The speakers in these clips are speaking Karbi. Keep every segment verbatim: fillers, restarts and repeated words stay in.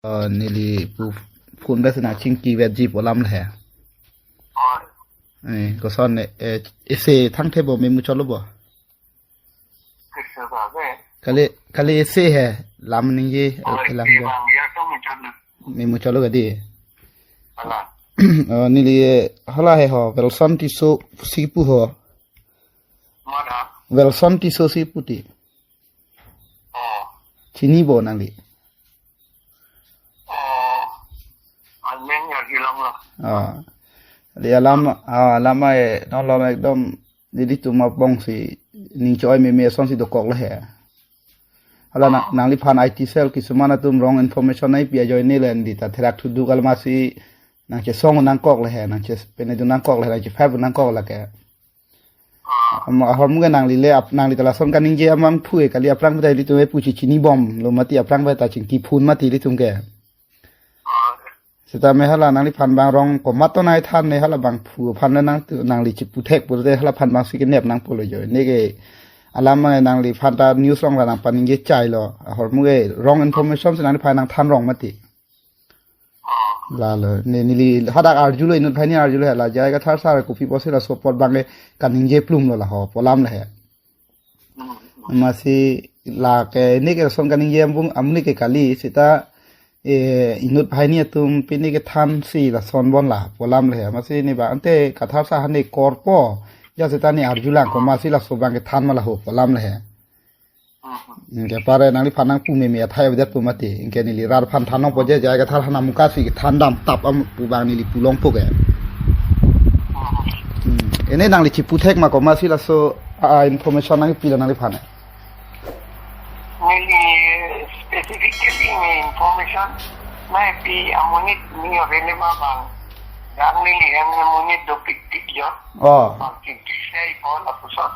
Oh, neli pu phone pen si nangchingki vetji pu alam le he. Oh. Eh, koson, eh, ese thangthe bo, memuchotlo bo? Ese ba be? Kali, kali ese he, lam ningje, oh, eh, lam ese je. Bang, ya to muchotlo. Memuchotlo kadi. Hala. Oh, neli, eh, hala he ho, Wilson Tisso si pu ho. Mana? Wilson Tisso si pu ti. Oh. Chini bo nangli? Oh. Anmen ya hilang lah. Oh. Di alam, ah, alam ai, non lom ekdom, nelitum abong si, ning choi meme ason si dokok le he. Hala na, oh, nangliphan I T cell kisuman atum wrong information nangpi ajoine le neli ta therak thuduk alam si nangchesong nangkok le he, nangche pene dun nangkok le he, nangchefab nangkok lake. Ama ahormu ke nangli le ap-, nangli ta lason kaningje amang phu e kali, aphrang pen ta ilitum e pusi chinibomlo mati, aphrang pen ta chingki phun mati ilitum ke. Seta me hala nangliphan bang wrong komat to nai than ne, hala bang phu aphan le nang tu, nangli chiputhek pulote hala aphan bang si kenep nangpo lo jo. Ne ke alam ma nangliphan ta news along la nangpaningje chai lo. Ahormu ke wrong information si nangliphan nangthan wrong mati. Lalo, ne neli hadak arjulo, inut banghini arjulo, hala J I Kathar sir kopi pusi laso apot bang ke kaningje plumlo la ho pu alam le he. Amatsi lake ne ke lason kaningje ambung amonit ke kali, seta, eh, inut banghini atum pini kethan si lason bon la pu alam le he. Amatsi ne ba ante Kathar sir hane korpo, ja seta ne arjulang komatsi laso bang kethan ma la ho pu alam le he. Anke pare nangliphan nangpu meme athai avedet pu mati. Anke neli rat aphan than nangpo je, J I Kathar aphan amuka si kethan dam tap am pu bang neli pu longpo ke. Hmm. Ene nangli chiputhek ma komatsi laso, ah, information nangpi la nangliphan? Neli specifically ne information nangpi amonit ni avene ma bang. Yang neli hem amonit dopikpik jo. Oh. Bang chingki sei ko lapuson.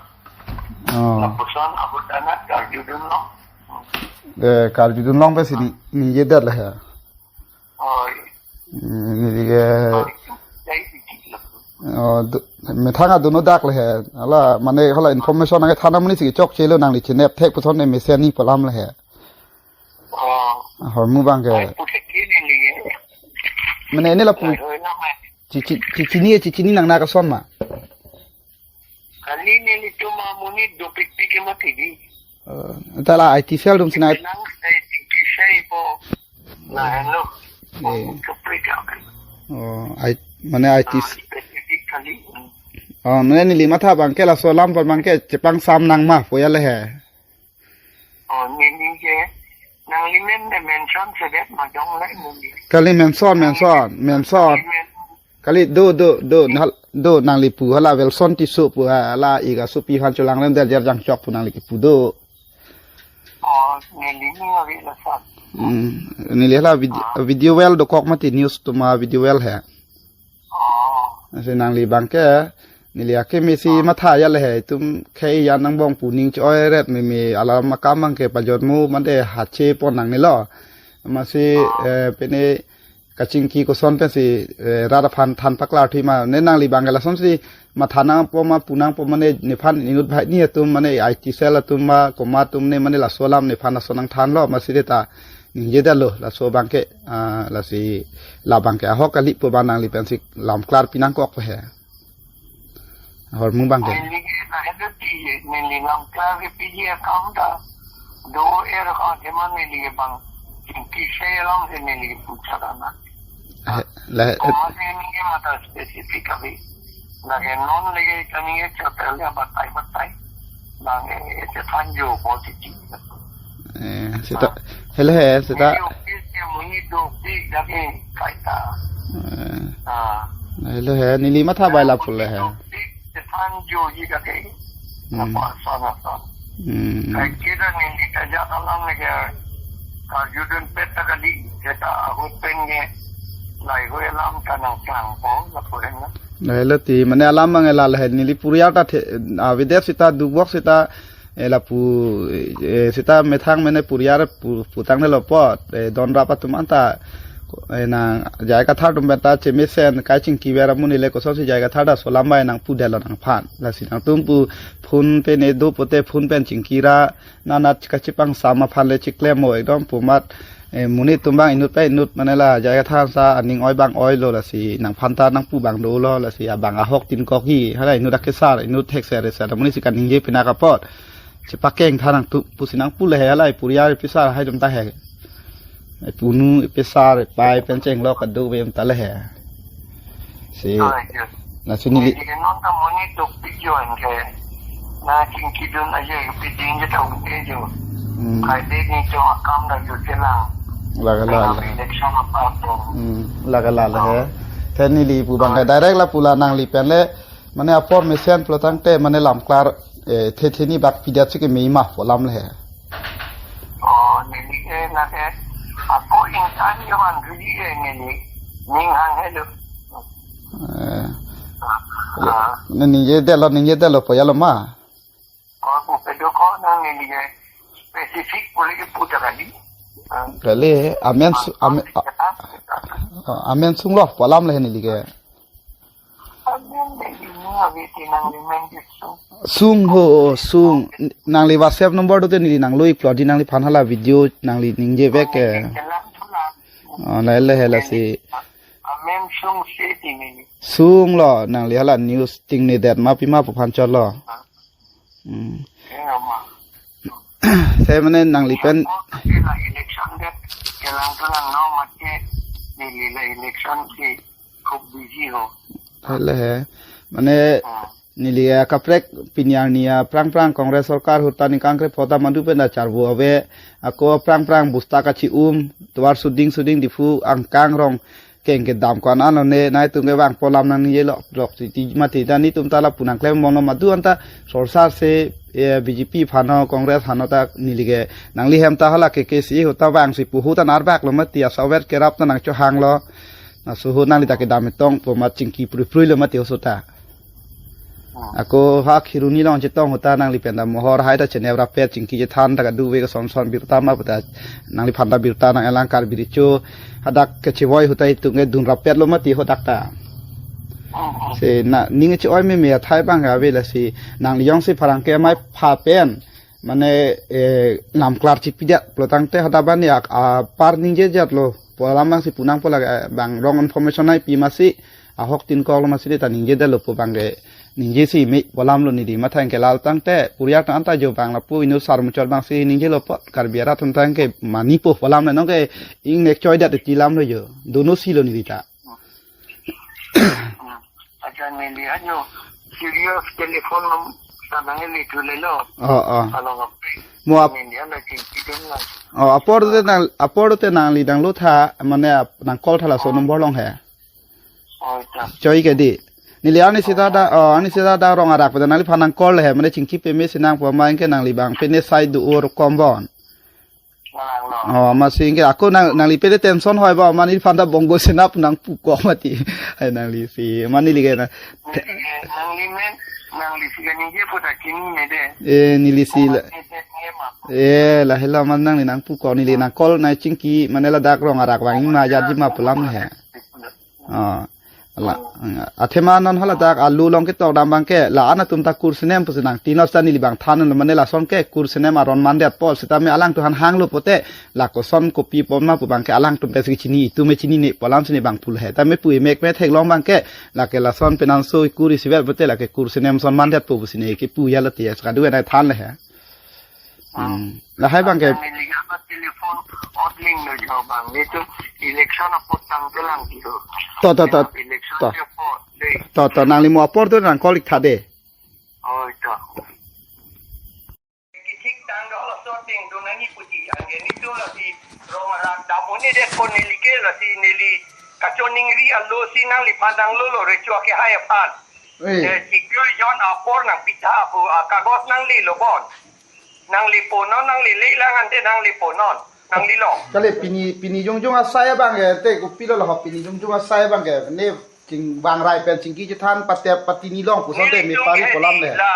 Oh. Lapuson ahut anat karjudun long. Eh, karjudun long pen si ni, ningjedet le he. Oi. Hmm, neli ke. Oi, sai dikit lo. Oh, du-, methang adun dak le he. Hala, mane hala information nangkethan amonit si chokchelo, nangli chinep thek puson ne mesen ni pu alam le he. Oh. Ahormu bang ke. Ai, puthek ke neli ke. Mane ne lapu. Ai, hoi na mai. Chi, chi, chi, chini, chi, chini nang na koson ma. Kali nelitum amonit dopikpik ke mati di. Eh, ta la I T cell atum si nang. Nang sai chingki sei po. Na, hello. Eh. Dopikpik ke. Oh, I, mane I T. Ah, specific kali. Oh, mane neli matha bang ke laso alam apot bang ke chepangsam nang ma pu ya le he. Oh, neli ke nangli men ne mention sedet ma jong le neli. Kali mention, mention, mention. Neli men- Kali do, do, do, nahal, do nangli pu hala Wilson Tisso pu hala ik asopi aphan cholang lem der jer jang chok pu nangli kipu do. Oh, neli ni avi lason. Hmm, neli hala vid-, ah, video well dokok mati, news atum avideo well he. Oh. Lasi nangli bang ke, neli akeme si, ah, matha ya le he, itum khei ya nangbong pu ning choi ret meme alam akam bang ke pajormu mande hache pon nangne lo. Amatsi, ah, eh, pene kachingki koson pen si, eh, rat aphan than paklar thui ma, ne nangli bang ke lason si matha nangpo ma pu nangpo mane nephan inut banghini atum mane I T cell atum ma komat atum ne mane laso alam nephan laso nangthanlo, amatsi de ta ningjedetlo laso bang ke, ah, lasi la bang ke ahok kali pu bang nangli pen si lam klarpi nangkok pe he. Ahormu bang ke. Neli ke na hedo ti, neli lam klarpi je akam ta. Do er ka jeman neli ke bang. Chingki sei along si neli ke pucha na. He, le, he. Komat neli ke matha specific avi. Lake non lake kami ke chotel ya batai batai. Bang, eh, chethan jo positive. Eh, seta, ah, hele he, seta. Neli office ke monit dopik dak ke kaita. Eh. Ah. Hele he, neli matha bai lapu le he. Dopik chethan jo ji dak ke. Hmm. Apa sana sana. Hmm. Kai kira neli kajak alam le ke. Karjudun pet ta kali, seta ahut pen ke. Lahei alam ta nangklangpo, lapu he na. Lahelo ti, mane alam mang ela lahei neli puriar ta the, ah, videsh seta dubok seta, eh, lapu, eh, seta methang mane puriar pu, putang ne lo apot, eh, don rap atum anta, eh, nang J I Kathar atum pen ta chemesen, kai chingki ver amonit le kosonsi J I Kathar ta laso alam bai nangpudetlo nangphan. Lasi nangtum pu phone pen ne do pote phone pen chingki ra, nana kachipangsam aphan le chiklem mo ekdom pu amat, Eh, monit atum abang inut pen inut mane la jai kethan sa aning oi abang oilo, lasi nangphan ta nangpu abang dolo, lasi abang ahok tin kok hi hala inut akesar inut hek ser ser monit si kaningje pina kapot. Chepakeng tha nangtum pusi nangpu le he, hala ipuriar ipisar hai atum ta he. Ipunu ipisar ipai pen chenglok kadokave atum ta le he. Si. Oi, jo. Lasi neli. Neli non ta monit dopik jo anke. Na chingkidun aja piding je ta unte jo. Hmm. Kaide ni cho akam da jo chelang. Lake la. Election apa tu. Hmm. Lake la he. Te neli pu abang ke direct lapu la nangli pen le. Mane apor mesen pulo tangte mane lamklar, eh, the the ni bak pidat si keme ma pu alam le he. Oh, neli ke na ke. Ako insan yo man guli ke neli. Ning hang he lo. Eh. Ah. Ne ningje detlo, ningje detlo pu ya lo ma. Oh, ko pedo ko nang neli ke. Specific pule ke puta kali. Ah. Kali, amen su-, amen, a-, ah, amen sunglo pu alam le he neli ke. Amen neli ni abi tinang limen ke su. Sung ho, sung. Nangli WhatsApp number do te neli nanglo-ik plo di nangliphan hala video nangli ningje vek ke. Oh, neli ke lang tu lang. Oh, neli le he lasi. Amen sung se ti neli. Sunglo, nangli hala news ting ni det ma pi ma pu aphan chotlo. Ah. Hmm. Eh, ama. Te mane nangli pen. Ako kasi la election det. Kelang kelang no mati neli la election si khub busy ho. Hala he. Mane. Hmm. Neli akaprek pini arni aphrang phrang Congress sorkar ahut ta ningkan krepho ta madu pen ta charvo ave. Ako aphrang phrang bosta kachi-um, tovar suding suding Diphu angkang rong keng kedam ko-an anlo ne, nangtum ke bang pu alam nangningje lo, lok si ti mati ta netum ta lapu nangklem bomlo madu anta sorsar se, eh, B J P aphan ho, Congress aphan ho ta neli ke nangli hem ta hala ke ke si ahut ta bang si pu ahut ta narbak lo mati, asaver kerap ta nangchohanglo. Laso ahut nangli ta kedam etong pu ma chingki prui prui lo mati oso ta. Hmm. Ako ha Kheroni along chetong ahut ta nangli pen ta mohor hai ta chenep rapet chingki chethan ta kadokave ke son son birta ma puta nangliphan ta birta nang-elang Karbi Recho hadak kechevoi ahut ta itum ke dun rapet lo mati hadak ta. Hmm, hmm. Si na ning che-oi meme athai abang ave lasi nangli jongsi pherangke amei aphan pen mane, eh, lamklar chipidet pulo tangte hadak bani ak-, apar ningje jat lo pu alam abang si pu nangpo lake, eh, bang wrong information nangpi masi ahok tin kok lo masi ta ningje detlo pu abang ke ningje si me pu alam lo neli matha ke lal tangte puriar tang anta jo bang lapu inut sar muchot abang si ningjelo apot Karbi arat atum tang ke mani po pu alam le nonke ingnek choi det ti alam lo jo. Dono si lo neli ta. Acha neli anyo serious telephone nam sanang neli thulelo. Oh, oh. Along ape. Mo ap- Neli ana chingki dun na. Oh, apor te nang, apor te nangli nanglo tha, mane ap-, nang call tha laso number along he. Oh, ta. Choi ke di. Neli ani sita da, oh, ani sita da rong arak pada nangliphan nang call he, mane chingki peme si nang pu amei ke nangli bang pene sai do-o kombon. Nang lo. Oh, masi ke ako nang, nangli pede tension hoi ba, mane neliphan ta Bongo Sena pu nangpu kok mati. Hai nangli si, mane neli ke na. Neli ke, nangli men, nangli si ke ningje pu ta chinine de. Eh, neli si la. Neli ke ningje ma. Eh, lahelo mane nangli nangpu kok neli nang call nang chingki, mane ladak rong arak vang ma jatji ma pu alam he. Ah, la, athema non hala dak alu along ketok dam abang ke, la-an atum ta kur senem pusi nangtino sa neli bang than lo mane lason ke kur senem aron mandet apot sitame alangtum aphan hanglo pote, la koson kopi pon ma pu abang ke alangtum pensi chinine, itum me chinine pu alam si ne bang pulo he. Tame pu emek me theklong abang ke, lake lason penanso kur isivet pote lake kur senem son mandetpo pusi ne kepu ya lo te, kadokave nangthan le he. Hmm. Lahai abang ke. Neli ke apa telephone outling lo jo bang. Netum election apot tang kelang gitu. To, to, to. Election to. Apot de. To, to, nangli mo apor to nang call-ik tha de. Oh, to. Kithik tang do lo sorting do nani puji. Anke netum lasi rong arak dam un-e det ko neli ke lasi neli kachoningri alo si nangliphan nanglo lo Recho ke hai aphan. Eh. Eh, chiklo jon apor nangpi tha pu, ah, kagos nanglelo bon. Nanglepo non, nanglele lang ante nanglepo non. Nanglelo. Kali pini, pini jongjong asai abang ke, te kopilo lo pini jongjong asai abang ke. Ne ching bang rai pen chingki chethan pate pati nelong puson te me pari pu alam le. La,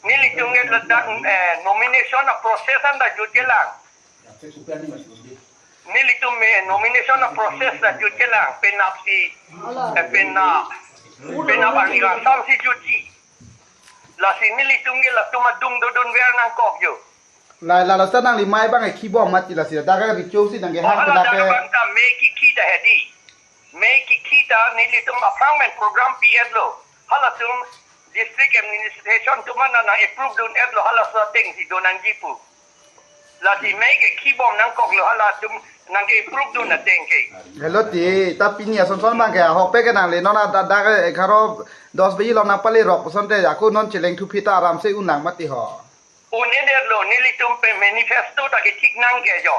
nelitum ke ladak, eh, nomination a-process anta jutje lang. Nelitum me nomination a-process ta jutje lang, penap si, eh, penap, penap arni kangsam si jutji. Lasi nelitum ke latum adung dodun ver nangkok jo. Lai, lalo seta nangli mei abang ke khibom mati lasi, dak ke recho si nang ke Oh, hang hala dak ke. Abang ta mei kikhi ta hedi. Mei kikhi ta nelitum aphrang pen program pi-etlo. Halatum district administration atum an nang approve dun-etlo, halaso ateng si do nangji pu. Lasi mei ke khibom nangkoklo, halatum nang ke approve dun ateng ke. Hello ti, ta pini ason son abang ke, ahokpet ke nangli non ada dak ke egharo dos baji along nangpalerok pu asonte, ako non cheleng thuphi ta aram si un nang mati ho. Un-edetlo, nelitum pen manifesto ta kethik nang ke jo.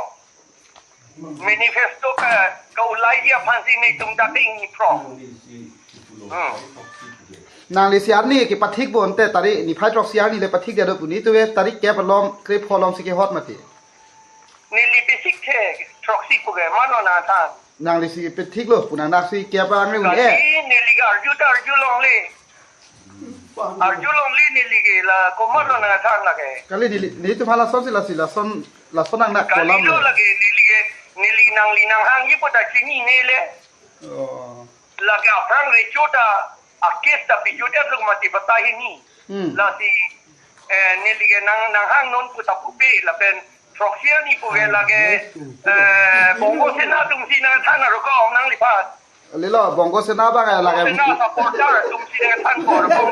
Manifesto ka, ka-ulai ji aphan si nelitum dak ke ingni phrong. Hmm. Nangli si arni kepathik bo ante tarik niphai throksi arni le pathik det do pu, nelitum ke tarik kep along, krepho along si kehot mati. Neli pethik the, throksi pu ke, mano nangthan. Nangli si pethiklo, pu nang dak si kep angle un-e. Kali neli ke arju ta arjulongle. Arjulongle neli ke la komatlo nangthan lake. Kali neli, nelitum hala ason si lasi lason, lason nang nak Kali kolam lo le. Lake neli ke, neli nangli nanghangji pu ta chinine le. Oh. Lake aphrang recho ta, a-case ta pijut-etlo mati batai hini. Hmm. Lasi, eh, neli ke nang, nanghang non pu ta pupe, lapen throksi arni pu ke lake, eh, Bongo Sena atum si nangthan arokom nangliphan. Lelo, Bongo Sena abang ke lake. Bongo Sena supporter atum si nangthan ko arokom.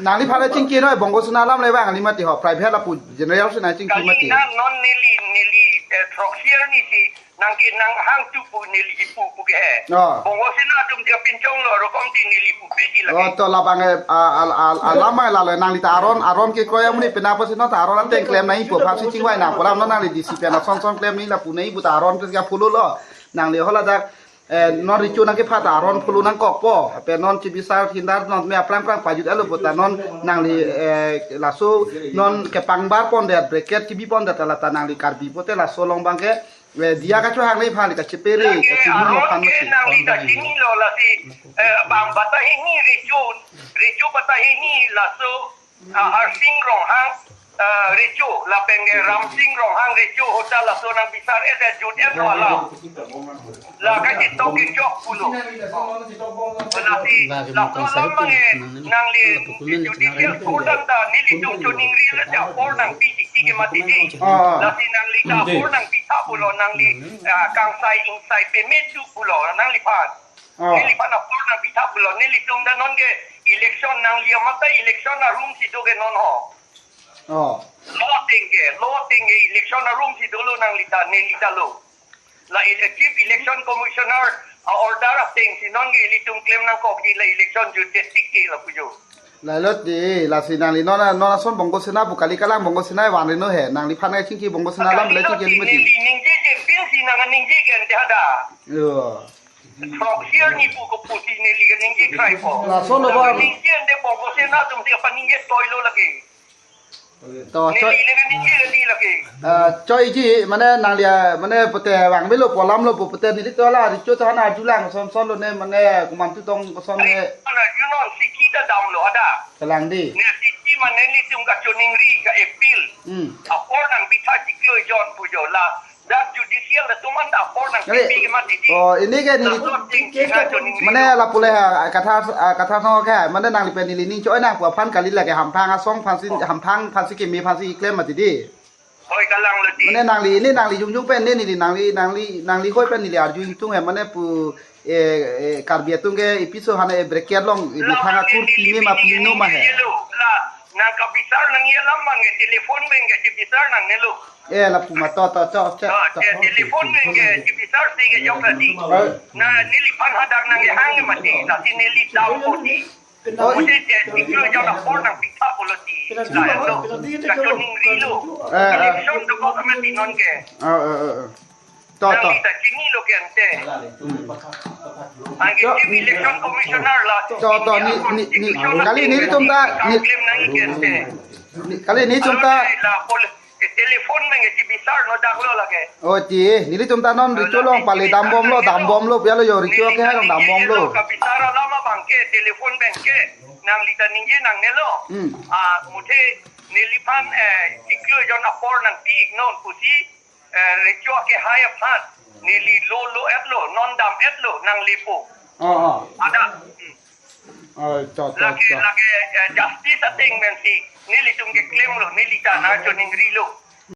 Nangliphan le chingki noi, Bongo Sena alam le abang, nangli mati ho, private lapu, general si nangchingki Kali mati. Na non neli, neli, eh, throksi arni si, nang ke nanghang tu pu neli pu pu ke he. Oh. Bongo Sena atum dia pinchonglo, arokom ti neli pupe ti Oh, lake. To labang, eh, a, a, a, alam abang lalo, nangli ta aron, aron kekroi amonit pen apotsi non ta aron ateng klem nangji pu aphan si chingvai nang pu alam non nangli D C pen ason son klem nangji lapu nangji pu ta aron pen ka follow lo. Nangli haladak, eh, non recho nang kepha ta aron follow nangkokpo. Ape non chibisar hindar non me aphrang phrang pajut-etlo pu ta non nangli, eh, laso non kepangbar pondet bracket kebi pondet ta la ta nangli Karbi pute laso along abang ke, eh, diya kachohang neliphan kachepere, Lake kachini aron aphan ke mati. Nangli ta chinilo lasi, eh, bang batai hini recho, recho batai hini laso, ah, Harsing Ronghang, ah, recho, lapen ke Ramsing Ronghang recho, hota laso nang bisar-et jut-etlo hala. La kachetok kejok pulo. Lasi, Lake laso mungkin alam saya abang tu ke, nang nangli, lapu kumen judicial chinang court an ta, nelitum choningri le ta apor nangpi titi ke mati di. Ah. Lasi nangli ta apor nangpitha pulo, nangli, ah, kangsai ingsai pame tu pulo, nangliphan. Oh. Neliphan apor nangpitha pulo, nelitum ta non ke election nangli amat ta election arum si do ke non ho. Oh. Law ateng ke, law ateng ke election arum si dolo nangli ta, neli ta lo. La ele-, Chief Election Commissioner a-order ateng si non ke ilitum klem nangkok di la election jut-et tik ke lapu jo. Lalo ti, lasi nangli non, non ason Bongo Sena pu kali, kalang Bongo Sena vanri no he, nangliphan ke chingki Bongo Sena alam le Kalilo chingki ti alimati. Neli ningje je pin si nang ningje ke ante hadak. Yo. Throksi arni pu kopusi neli ke ningje krai po. Lason lo ba. Ningje ante Bongo Sena atum si apa ningje toilo lagi. To, neli choi. Neli ke ningje kali lagi. Ah, choiji, mane nangli, ah, mane pute vangvelo pu alam lo pu pute neli to la, recho ta hana arjulang son son lo ne, mane komantu tong koson ne. Ai, mana you know, siki ta damlo hadak. Kalang di. Ne siki mane nelitum kachoningri ka appeal. Hmm. Apor nangpitha chiklo ejon pu jo la. Dak judicial atum an ta apor nangpipi ke mati di. Oh, ini ke neli. Laso ting ting ajo ningri mane lo. Lapu le ha, kathar, ah, kathar song ke, mane nangli pen neli ning choi nang pu aphan kali lake hamphang asong aphan si, hamphang aphan si keme aphan si klem mati di. Hoi kalang lo di. Mane nangli, ini nangli jongjong pen ne neli nangli, nangli, nangli hoi pen neli arju ingtung he mane pu, eh, eh, Karbi atum ke episode hana e bracket along, e la, methang akur neli pime ma neli pino ma he. Neli lo, la, nang kabisar nangji alam abang ke telephone abang ke chibisar nangnelo. Eh, lapu ma to, to, to, to, to. Ah, te-, telephone abang ke chibisar si ke jok lagi. Eh. Na, neliphan hadak nangkehang mati, lasi neli dam poti. Oh. Mesti je, siklo jok apor nangpitha pulo ti. La, lo, kachoningri lo. Eh, eh. Election dokok mati non ke. Eh, eh, eh, eh. To, to. Nangli ta chinilo ke ante. Anke Chief Election Commissioner la. To, to, ni, ni, ni, kali nelitum ta, ni, kam klem nangji ke ante. Ni, kali nelitum ta. Alo, la pol-, eh, telephone abang ke chibisar no dak lo lake. Oh, ti, nelitum ta non recho along pale dambomlo, dambomlo, bialo yo recho ke ha dambomlo. Kabisar alam abang ke telephone abang ke. Nangli ta ningje nangnelo. Hmm. Ah, muthe neliphan, eh, siklo jon apor nangpi-ik non pusi. Eh, recho akehai aphan, neli lo lo-etlo, non dam-etlo, nanglepo. Oh, oh. Ada. Hmm. Oh, to, to, lake, to. Lake, eh, justice ateng pensi, nelitum ke klemlo, neli ta nangchoningri lo.